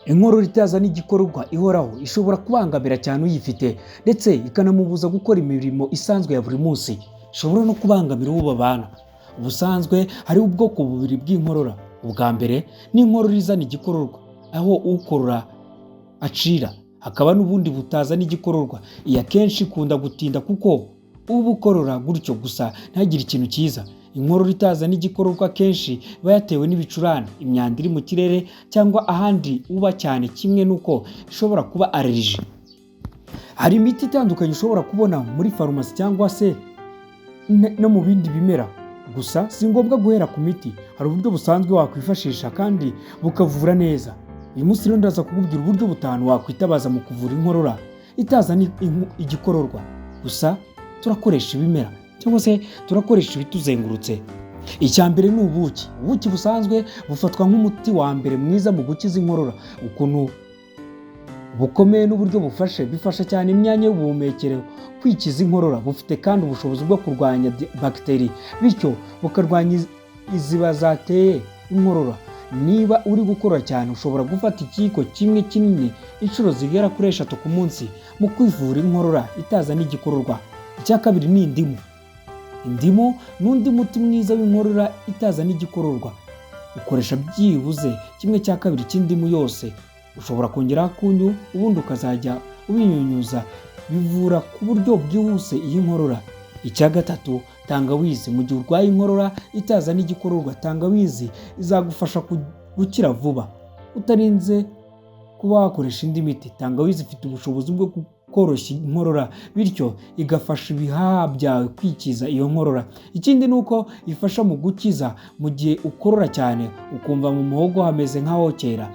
Inkorora itazana igikororwa ihoraho ishobora kubangamira cyane uyifite, ndetse ikanamubuza gukora imirimo isanzwe ya buri munsi. Ishobora no kubangamira uwo babana. Ubusanzwe hariho ubwoko bubiri bw'inkorora. Ubwa mbere ni inkorora izana igikororwa, aho ukorora acira. Hakaba n'ubundi butazana igikororwa. Iyi akenshi ikunda gutinda kuko uba ukorora gutyo gusa ntagire ikintu cyiza. Inkorora itazana igikororwa akenshi iba yatewe n'ibicurane, imyanda iri mu kirere cyangwa ahandi uba cyane, kimwe n'uko ishobora kuba allergie. Hari imiti itandukanye ushobora kubona muri farumasi cyangwa se no mu bindi bimera. Gusa si ngombwa guhera ku miti, hari uburyo busanzwe wakwifashisha kandi bukavura neza. Uyu munsi rero ndaza kukubwira uburyo butanu wakwitabaza mu kuvura inkorora itazana igikororwa. Gusa turakoresha ibimera cyangwa se turakoresha ibituzengurutse. Icya mbere ni ubuki. Ubuki busanzwe bufatwa nk'umuti wa mbere mwiza mu gukiza inkorora. Ukuntu bukomeye n'uburyo bufashe bifasha cyane imyanya y'ubuhumekero kwikiza inkorora. Bufite kandi ubushobozi bwo kurwanya bagiteri, bityo bukarwanya iziba zateye inkorora. Niba uri gukora cyane, ushobora gufata ikiyiko kimwe kinini inshuro zigera kuri 3 ku munsi mu kwivura inkorora itazana igikororwa. Icya kabiri ni indimu. Indimu ni undi muti mwiza w'inkorora itazana igikororwa. Ukoresha byibuze 1/2 cy'indimu yose. Ushobora kongeraho akunyu, ubundi ukazajya ubinyunyuza. Bivura ku buryo bwihuse iyi nkorora. Icya gatatu, tangawizi. Mu gihe urwaye inkorora itazana igikororwa, tangawizi izagufasha gukira vuba utarinze kuba wakoresha indi miti. Tangawizi ifite ubushobozi bwo koroshya inkorora, bityo igafasha ibihaha byawe kwikiza iyo nkorora. Ikindi ni uko ifasha mu gukiza mu gihe ukorora cyane ukumva mu muhogo hameze nk'ahokera.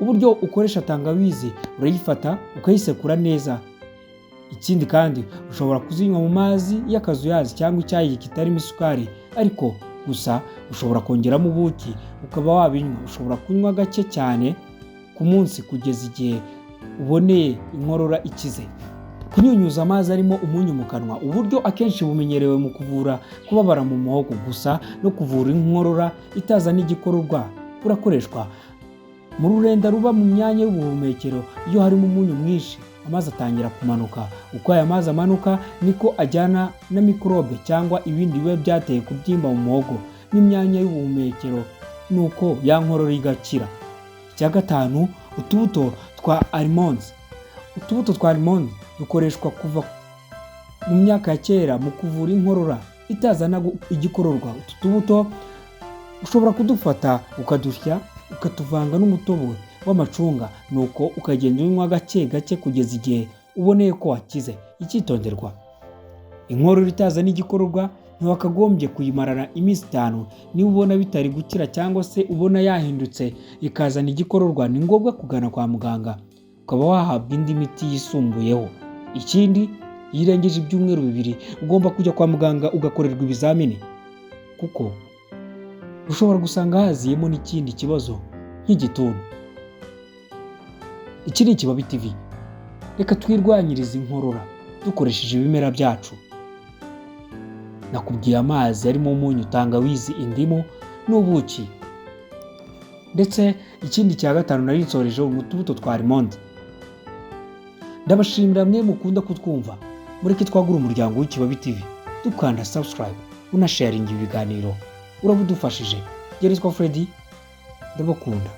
Uburyo ukoresha tangawizi, urayifata ukayisekura neza. Ikindi kandi ushobora kuzinywa mu mazi y'akazuyazi cyangwa icyayi kitarimo isukari, ariko gusa ushobora kongeramo ubuki ukaba wabinywa. Ushobora kunywa gake cyane ku munsi kugeza igihe uboneye inkorora ikize. Kunyunyuza amazi arimo umunyu mu kanwa, uburyo akenshi bumenyerewe mu kuvura kubabara mu muhogo, gusa no kuvura inkorora itazana igikororwa burakoreshwa. Mu rurenda ruba mu myanya y'ubuhumekero, iyo harimo umunyu mwinshi, amazi atangira kumanuka. Uko aya mazi amanuka niko ajyana na mikorobe cyangwa ibindi biba byateye kubyimba mu muhogo n'imyanya y'ubuhumekero, nuko ya nkorora igakira. Icya gatanu, utubuto twa almonds. Utubuto twa almonds dukoreshwa kuva mu myaka ya kera mu kuvura inkorora itazana igikororwa. Utu tubuto ushobora kudufata ukadusya, ukatuvanga n'umutobe w'amacunga, nuko ukagenda unywa gake gake kugeza igihe uboneye ko wakize. Icyitonderwa: inkorora itazana igikororwa ntiwakagombye kuyimarana iminsi 5. Niba ubona bitari gukira cyangwa se ubona yahindutse ikazana igikororwa, ni ngombwa kugana kwa muganga ukaba wahabwa indi miti yisumbuyeho. Ikindi, iyo irengeje ibyumweru 2 ugomba kujya kwa muganga ugakorerwa ibizamini, kuko ushobora gusanga haziyemo n'ikindi kibazo nk'igituntu. Iki ni Ikibabi TV. Reka twirwanyirize inkorora dukoresheje ibimera byacu. Nakubwiye amazi arimo umunyu, tangawizi, indimu n'ubuki. Ndetse ikindi cya gatanu nari nsorejeho ni utubuto twa almond. Ndabashimira mwe mukunda kutwumva. Mureke twagure umuryango w'Ikibabi TV dukanda subscribe, unasharinga ibi biganiro, uraba udufashije. Gerizwa Freddy, ndabakunda.